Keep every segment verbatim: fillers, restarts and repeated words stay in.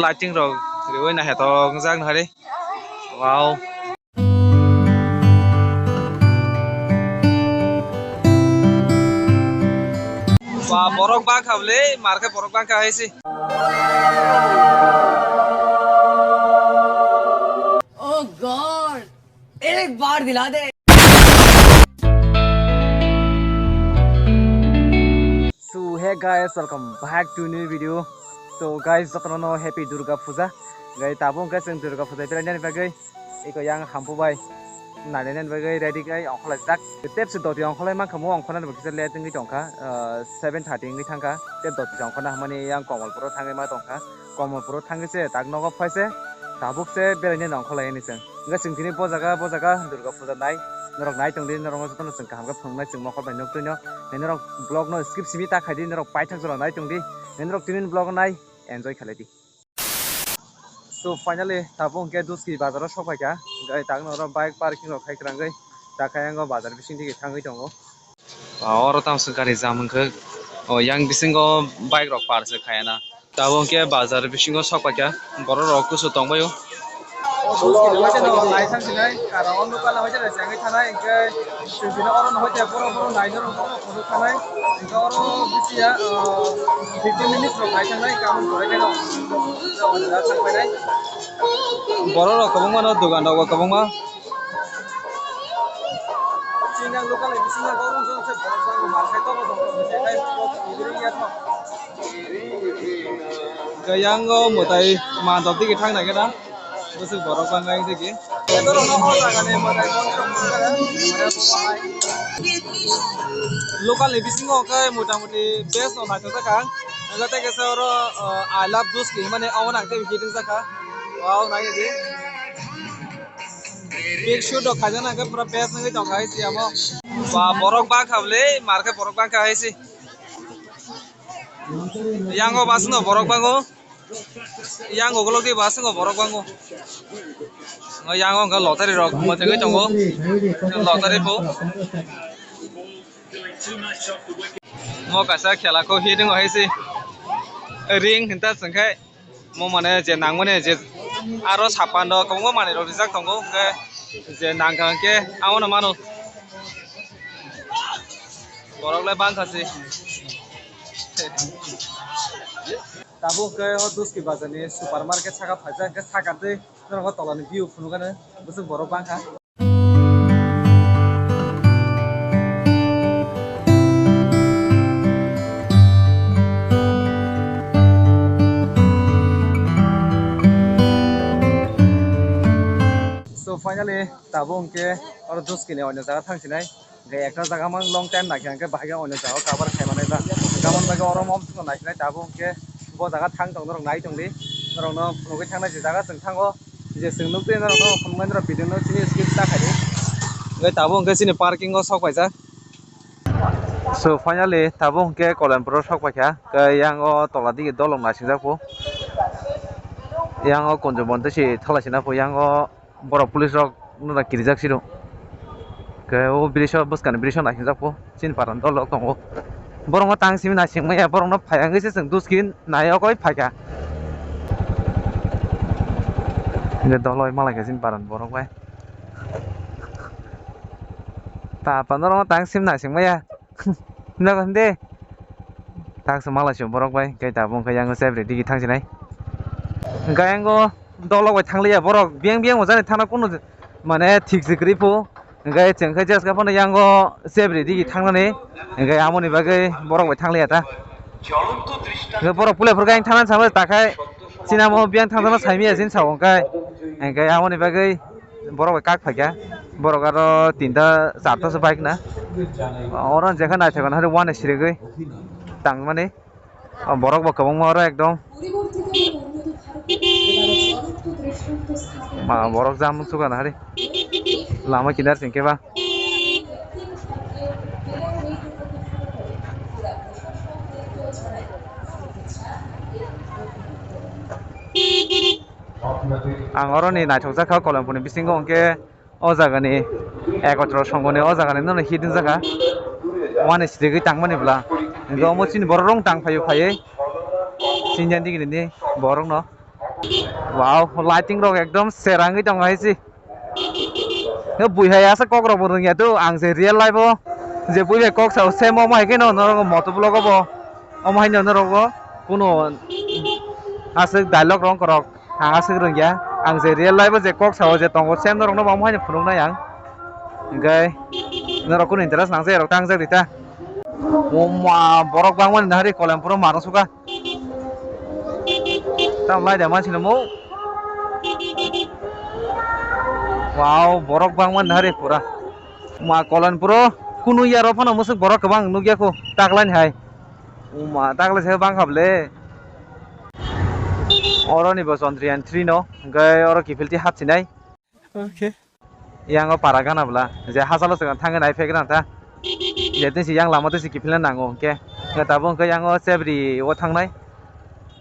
Lighting rok riwi naithotok wngjak nahari. Wow. Ba, borok bangkha bwle, mar khe borok bangkha hai se. Oh God, ek baar dila de. So hey guys, welcome back to new video. So guys, jotono no happy Durga Puja. Guys, tabuk hwnkhe chwng Durga Puja beraina bagwi iko yang hampu bai nainani bagwi ready khai ongkholai jak. Tepsi doti ongkholai mankha, mo ongkholai bo kisa late wngwi tongkha, ah, seven thirty wngwi thangkha. Tep doti ongkholai hamani yang Komolpuro thangwi ma tongkha. Komolpuro thangwi se tak nogo phai se tabuk se beraina ongkholai ni chwng. Hwnkhe chwng tini bo jaga, bo jaga Durga Puja nai. Norok nai tongdi, norokno jotono chwng kaham khe phunuknai chwng mokol bai nuktuino. Norok vlog no skip simi ta khaidi, norok paithak jora nai tongdi. Norok tini vlog nai enjoy khaidi. So finally tabuk hwnkhe Duski bazar o sok phaikha. Hwnkhe tak norok bike parking rok khai kwrangwi tak khe yango bazar bising digi thangwi tongo. Ah, oro tamo se gari jam wngkha. O yang bisingo bike rok park se khayana. Tabuk hwnkhe bazar bisingo sok paikha. Borok rok kusu tongbaio. Nai thang sinai, karon o nukha lai jagwi thanai, hwnkhe chwng tini oro no hoite borok borok nai norok borok phunuk thanai. Hwnkhe oro bisi ya, ah, fifteen minutes rok nai thangnai, hwnkhe aboni pore khe no. Borok rok kwbangma no, dogan rok bo kwbangma. Chini ang local ni bisingo borok wngkha se borok bangma market o tong tong se kai borok ibiri ya tong. Hwnkhe yango mwtai mandop digi thang nai khe na bwswk borok bangkha wng digi. Local ni bisingo hwnkhe mota moti best no naithok jakha. Hwnkhe tei kaisa oro, uh, I love Duski hwnmani omo nang tei hit wngjakha. Wow, nai di. Big shoot rok khaijak nang khe pura best wngwi tongkha hai se amo. Ba, borok bangkha bwle, mar khe borok bangkha hai se. Yang o bus no borok bango. Yang o golok di bus no borok bango. O yang o hwnkhe lottery rok mwthangwi tongo. Lottery bo. Mo kaisa khela kho hit wng hai se. Ring hinta chwng khai. Mo mane je nangmani je aro sapan rok kwbangma manwi rok rijak tongo, hwnkhe je nangkha hwnkhe abono mano. Borok le bangkha se. Tabuk hwnkhe o Duski bazar ni supermarket saka phaijak, hwnkhe saka tei norok o tola ni view phunukgano bwswk borok bangkha. So finally, tabuk hwnkhe oro Duski ni oino jaga thang sinai. Hwnkhe ekta jaga mang long time naikha hwnkhe bahai khe oino jaga o cover khai manai ba. Tamoni bagwi oro mo naikhe tabuk hwnkhe bo jaga thang tong norok nai tongdi. Norokno phunugwi thangnai je jaga chwng thango. Je chwng nukgwi norokno phunuknai norok video no chini skip ta khaidi. Hwnkhe tabuk hwnkhe chini parking o sok paijak. So finally tabuk hwnkhe Kolenpuro sok paikha. Hwnkhe yang o tola digi dolong naisingjakgo. Yang o Kunjubon tei si thalai sina pho yang o. Borok police rok no da kirijak siro. Ke o bridge o bwskang ni bridge o naisingjakgo. Chini para ni dol rok tongo. Borok no tang simi naising maya, borok no phai wngwi se chwng Duski nai o koi phaikha. Hingke dol oi malaikha chini para ni borok bai. Ta pa norok no tang simi naising maya. Nokon de. Tang se malaisio borok bai, kei tabuk wngkha yang chebri digi thang sinai. Hingke yang o dolok bai thang liya borok, biyang biyang bo jani thangna kunu mane thik se kwrwi pho. Hingke chwng khe jeska phano yang o chebri digi thangnani, hingke amoni bagwi borok bai thang liya ta. Hingke borok pule phuru khe ang thangna sama ta khai, chini amo biyang thang thangna sai miya chini sabo hingke, hingke amoni bagwi. Borok bai kak phaikha, borok aro tinta charta se bike na. Oro jekha naithokgwi hari uanai sirigwi tangmani. O borok bo kwbangma oro ekdom. Ma borok jam sugana hari lama kinar singkhe ba. Ang oroni naithokjak kha, Koilampurni bisingo hwnkhe o jagani ekotro songoni o jagani nono hit wngjakha. Wani sirigwi tangmani bwla. Hwnkhe omo chini borok rok tang phaiwi phaiwi Sindian digini borokno. Wow, lighting rok ekdom serangwi tongo hai se. He bui hai asa kok rok bo rwngya do, ang je real life o je bui bai kok sao same omo hai khe no norok moto vlog o bo omo hai no norok bo kuno aswk dialogue rok korok ang aswk rwngya. Ang je real life o je kok sao je tongo same norok no bo omo hai no phunuknai ang. Hwnkhe norok kunu interest nang se rok tang jak rita. Oma borok bangmani nahari kolem puro mano suka. Tam lai da mansi namo. Wow, borok bangma nahari pura. Ma kolan puro kunu ya ro phano musuk borok kwbang nukya ko taklai ni hai. Uma taklai se bang khable. Oro ni bo Chandrayaan three no, hwnkhe oro kiphilti hapsinai. Okay. Yang o para gana bwla, je hachalo se thangwi nai phek rang ta. Je tei se yang lama tei se kiphilna nango hwnkhe. Hwnkhe tabuk hwnkhe yang o Chebri o thangnai.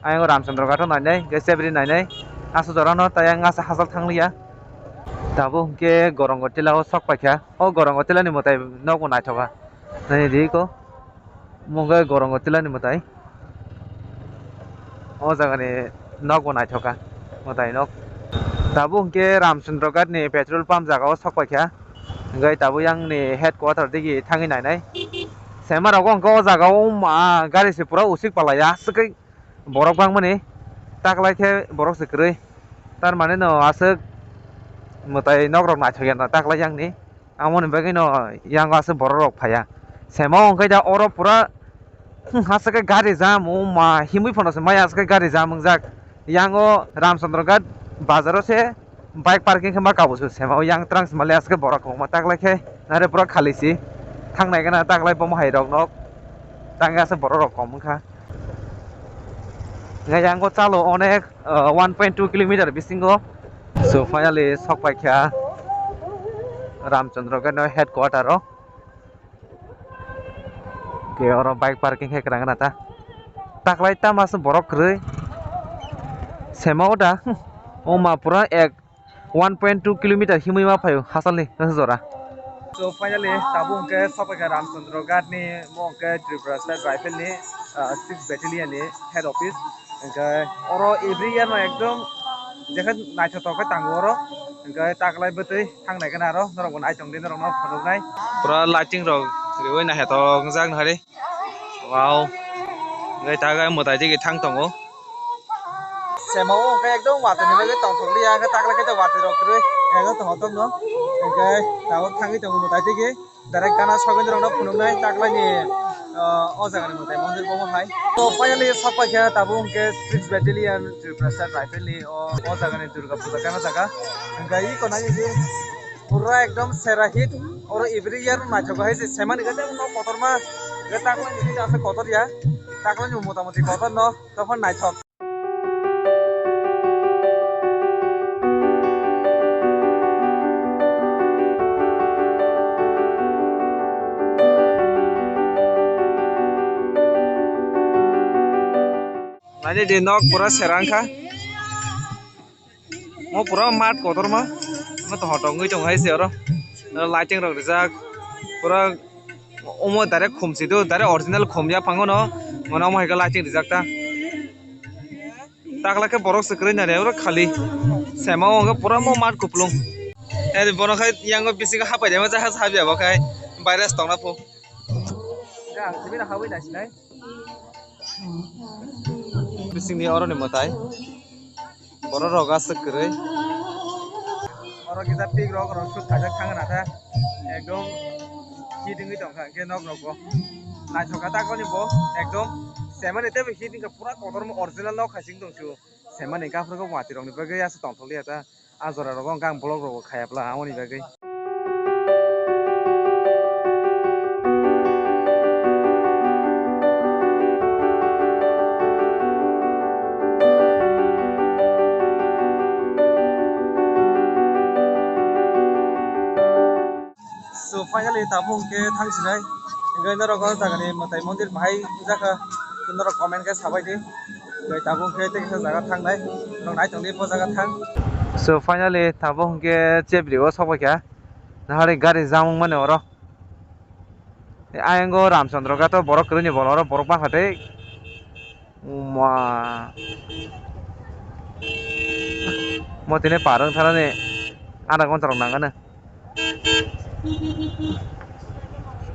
Ayang o Ramchandra Ghat o nainai, hwnkhe Chebri nainai. Aswk jora no tei yang aswk hachal thang liya. Tabuk hwnkhe Gorongo Tila o sok paikha. O Gorongo Tila ni mwtai nok bo naithoka. Naini di ko. Omo wngkha Gorongo Tila ni mwtai. O jaga ni nok bo naithoka, mwtai nok. Tabuk hwnkhe Ramchandra Ghat ni petrol pump jaga o sok paikha. Hwnkhe tabuk yang ni headquarter digi thangwi nainai. Sema rogo hwnkhe o jaga o ma gari se pura usik palai aswk kai borok bangmani. Taklai khe borok se kwrwi. Tar mane no aswk mwtai nok rok naithok ya taklai yang ni. Amoni bagwi no yang aswk borok rok phaiya. Sema o hwnkhe da oro pura, hmm, aswk khe gari jam, o ma, himwi phano se maya aswk khe gari jam wngjak. Yang o Ramchandra Ghat bazar o se bike parking khe ma kabo se sema o yang trans mali aswk khe borok kwbangma taklai khe nare pura khali se thangnai gana taklai bomo hai rok nok tang aswk borok rok kom wngkha. Hwnkhe yang o chalo onek, uh, one point two kilometer bisingo. So finally sok paikha Ramchandra Ghat no headquarter o. Ke oro bike parking khe kwrang gana ta. Taklai tamo aswk borok kwrwi. Sema o da. Hmm. O ma pura ek one point two kilometer himwi ma phaio hachal ni jora. So finally tabuk hwnkhe sok paikha Ramchandra Ghat ni, mo hwnkhe Tripura State Rifle ni, ah, six Battalion ni head office. Hwnkhe oro every year no ekdom jekhe naithotok khe tango oro. Hwnkhe taklai bwtwi thangnai gana aro norok bo naitong di norok no phunuknai. Pura lighting rok riwi naithotok wngjak nahari. Wow. Hwnkhe ta gai mwtai digi thang tongo. Sema o hwnkhe ekdom watwi ni bagwi tongthok liya, hwnkhe taklai khe watwi rok kwrwi ekdom tongthok no. Hwnkhe tabuk thangwi tongo mwtai digi. Direct gana sogwi rok no phunuknai taklai ni, ah, o jaga ni mwtai mondir bo hai. To finally sok paikha tabuk hwnkhe six Battalion Tripura State Rifle ni o, o jaga ni Durga Puja gana jaga. Hwnkhe iko nai di. Pura ekdom sera hit. Oro every year naithok hai se semani gate no kotorma. Ge taklai ni gate asa kotor ya. Taklai ni motamoti kotor no. Tokon naithok. Nani di nok pura serang kha. Mo pura mat kotorma. Mo to hotong ngui tong hai se oro. Lighting rok rijak. Pura omo direct khum si do, direct original khum ya phango no. Mono omo hai khe lighting rijak ta. Takla khe borok se kwrwi nai oro khali. Sema o hwnkhe pura mo mat kuplung. Eri bono khai yang o bisingo hapai de ma jahaj habya bo khai. Virus tongna pho. Ang sibina hawi nai sinai. Bisingni oroni mwtai. Borok rok aswk kwrwi. Oro kisa pik rok rok sut khaijak thang na khe. Ekdom hit wngwi tong kha hwnkhe nok rok bo. Naithok kha takoni bo ekdom. Semani teibo hit wngkha pura kotorma original nok hai se wng tong sio. Semani gafur khe watwi rokni bagwi aswk tongthok liya ta. Ah jora rogo hwnkhe ang vlog rogo khayapla amoni bagwi. So finally tabuk hwnkhe thang sinai. Hwnkhe norok o jaga ni mwtai mondir bahai wngjakha. Norok comment khe sabai di. Hwnkhe tabuk hwnkhe tei kaisa jaga thangnai. Norok nai tongdi bo jaga thang. So finally tabuk hwnkhe Chebri o sokbai kha. Nahari gari jam wngmani oro. Ayang o Ramchandra Ghat o borok kwrwini bol oro borok bangkha tei. Uma. Mo tini par wng thanani adha ghonta rok nangano.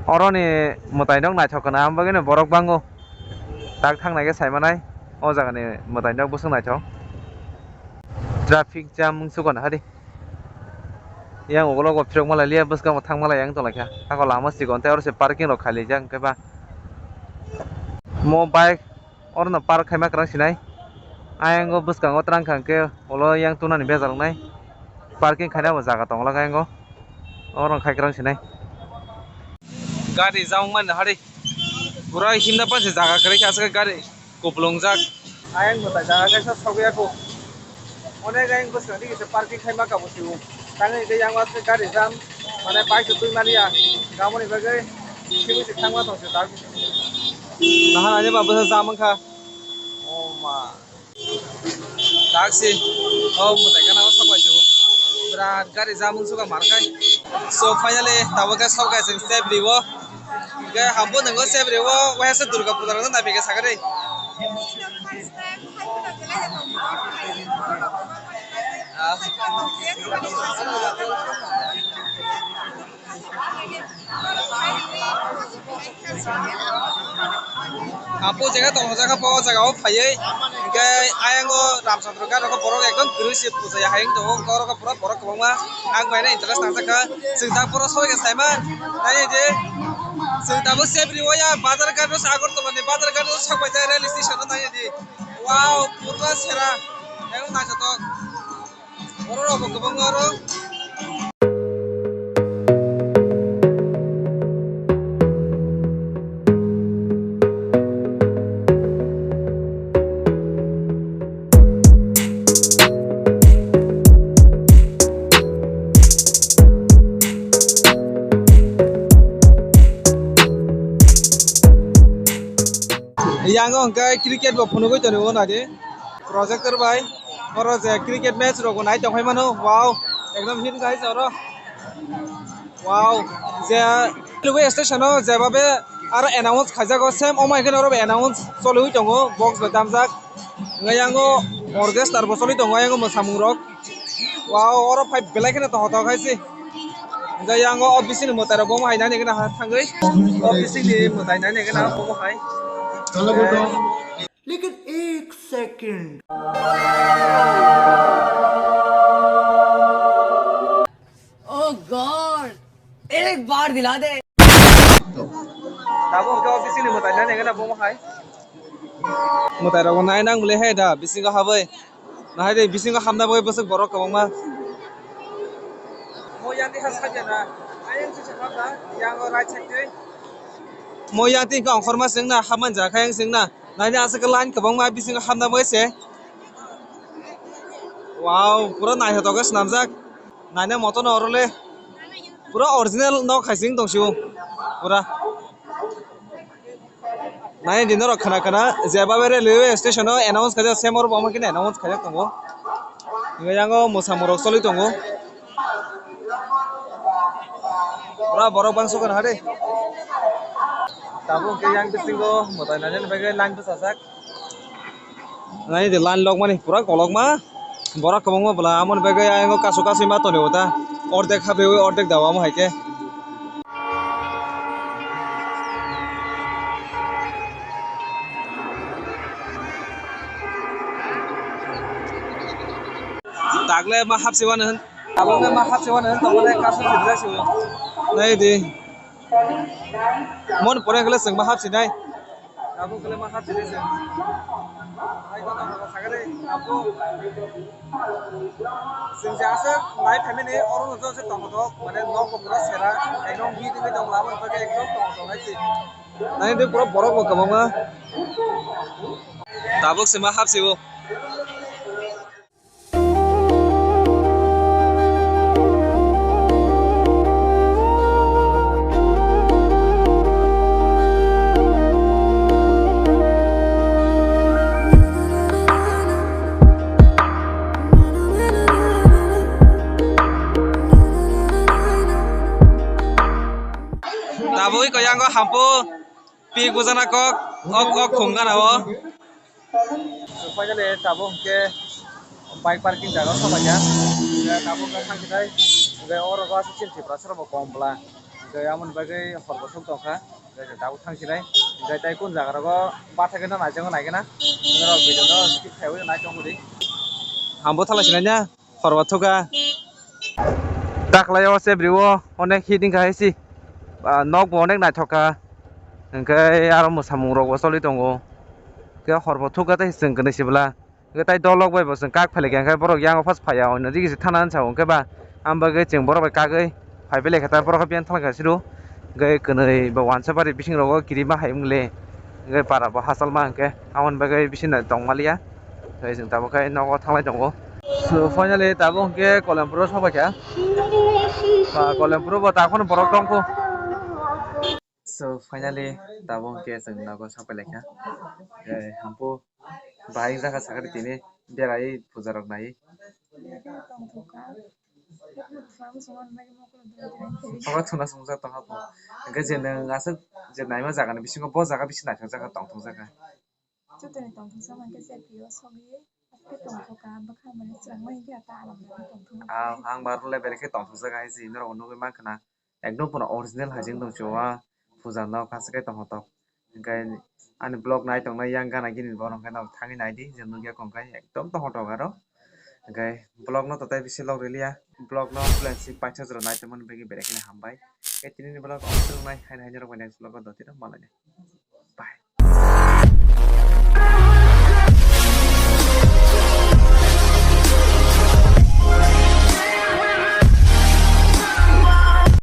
Oroni mwtai nok naithok kana, ang bagwino borok bango. Tak thang naikhe sai manai. O jagani mwtai nok bwswk naithok. Traffic jam wng sukha nahadi. Yang ulo go phirok malai liya, bwskango thang malai yang tonglaikha. Ako lama sikon tei oro se parking rok khailaijak hwnkhe ba. Mo bike orono park khaima kwrang sinai. Ayang o bwskango twrang kha hwnkhe ulo yang tunani bejal wngnai. Parking khaina bo jaga tongla kha yang o. Oro khai kwrang sinai. Gari jam wngmani hari. Pura himna panse jaga kwrwi khe aswk gari kupulung jak. Ayang mwtai jaga kaisa sogwi ya kho. Onek ayang bwskango kisa parking khai ma kabo sio. Tangwi hwnkhe yang aswk gari jam. Mane bike twi mani ya. Gamoni bagwi simi se thangma tong se tak. Nahan ani ba bwsa jam wngkha. Oh ma. Taxi. Oh, mwtai gana o sok bai sio. Birat gari jam wng suka mar khai. So finally tabuk khe sok bai sing step riwo. Hingke hambo nongo sebri o waisa Durga puja rok nai bege sakari. Apo jaga tong jaga po jaga o phaiwi hingke ayang o Ramchandra ghat rok borok ekdom kwrwi se puja ya hayung tongo borok. Pura borok kwbangma ang bai interest nang kha. Chwng tak borok soi khe saima nai di. Chwng tabuk sebri o ya bazar ghat o Agartala ni bazar ghat o sok bai rail station o nai di. Wow, pura sera. Yang naithotok. Borok rok bo kwbangma oro. Yang o hwnkhe cricket bo phunugwi tongo nadi projector bai. Oro je cricket match rok bo nai tongphai mano. Wow, ekdom hit guys oro. Wow, je railway station o jebabe aro announce khaijago, same omo hai kheno oro announce choliwi tongo, box bai damjak. Hwnkhai yango orchestra bo choli tongo, yango mwsamung rok. Wow, oro phai belai kheno tongthok hai se. Hwnkhai yango o bisingni mwtai rok bo hai nani kheno thangwi. O bisingni mwtai nani kheno bo hai. Lekin ek second. Oh God, ek baar dila de. Tabuk hwnkhe o bisingni mwtai nani hwnkhe na bomo hai. Mwtai rok nai nang bwle hai da bisingo habwi. Nahai de bisingo hamna bagwi bwswk borok kwbangma. Mo yang twi ha sakya na. Ayang twi sa hamna, yang o right side twi. Mo yang twi hwnkhe ongkhorma swngna, hamani jaga khe yang swngna. Nai de aswk line kwbangma bisingo hamna bagwi se. Wow, pura naithotok khe swnamjak. Naina moto no oro le pura original nok hai se wng tong sio pura. Nai di norok khna khna jeba bere railway station o announce khaijak, same oro bo omo khe announce khaijak tongo. Hingke yango mwsamung rok choli tongo. Pura borok bangso khna hade. Tabuk hingke yang bisingo mwtai nainani bagwi line bwchajak. Nai de line lokmani pura kolokma. Borok kwbangma bwla amoni bagwi ayang o kasu kasu ma tonwi bo ta. Ordek hapriwi ordek dawa omo hai khe. Tagle ma hapsi wano hwn. Abo ma hapsi wano hwn tongmani kasu sibra siwi. Nai di. Mon pore khle chwng ma hapsi nai. Tabuk kele ma hapsini se. Ai ko tong ko sagale abo. Sing ja se nai family oro no se tong ko mane nok ko pura sera ekdom bi de tong la mo ko ekdom tong tong ai si. Nai de pura borok bo kwbangma. Tabuk se ma hapsi bo. Tabuk ko yango hampu. Pi gujana kok, ok, ok, khum gana o. So, finally, tabuk hwnkhe Bike parking jaga o sobaikha. Hwnkhe tabuk wngkha thangsinai. Hwnkhe oro bo aswk chini Tiprasa rok bo kom bwla. Hwnkhe aboni bagwi hor bo thwk tongkha. Hwnkhe tabuk thangsinai. Hwnkhe tei kung jaga rogo bathai khe no naijakgo naikhe na. Norok video no skip khaiwi naitongdi. Hambo thala sinai na. Hor bo thwkha. Taklai o se bri o onek hit wngkha hai si. Ah, nok bo onek naithok kha. Hwnkhe aro mwsamung rok bo choli tongo. Hwnkhe hor bo thwkha tei chwng kwnwi sibla. Hwnkhe tai dolok bai bo chwng kak phailaikha, hwnkhe borok yang o phas phaiya, oino digi se thana hinwi sa-o, hwnkhe ba, ang bagwi chwng borok bai kagwi phai belaikha, ta borok khe biyang thanglaikha siro, hwnkhe kwnwi bo wansa bari bising rogo kirima hai wng le, hwnkhe para bo hachal ma hwnkhe, aboni bagwi bising tong maliya, tei chwng tabuk khe nogo thanglai tongo. So, finally, tabuk hwnkhe Kolempuro sobaikha, ba, Kolempuro bo ta kheno borok tongkho. So, finally, tabuk hwnkhe chwng nogo sapai laikha. Eh, hampu bahai wngjakha sakha tini berai puja rok nai. Obo thuna sumjak tongkha bo. Hwnkhe je nwng aswk je naima jaga ni bisingo bo jaga bisi naithok jakha tongthok jakha. Jotoni tongthoksa mankhe chepio sogwi haste tongthokha, bwkha mani chwrangma hinkhe ata alamjagwi tongthokma. Ah, ang bar le belai khe tongthokjak hai se norok nugwi mankha na, ekdom phano original hai se wngtong chuwa puja nok aswk khe tongthok. Hinkhe ani vlog nai tongnai yang gana gini borok hwnkhe no thangwi naidi je nukya kong khai ekdom tongthok aro. Hinkhe vlog no totai bisi log riliya, vlog no plan si paisa jora nai tongmani bagwi belai kheno hambai. Tei tini ni vlog o swrwngnai haino haino rok bai next vlog o dotino malai.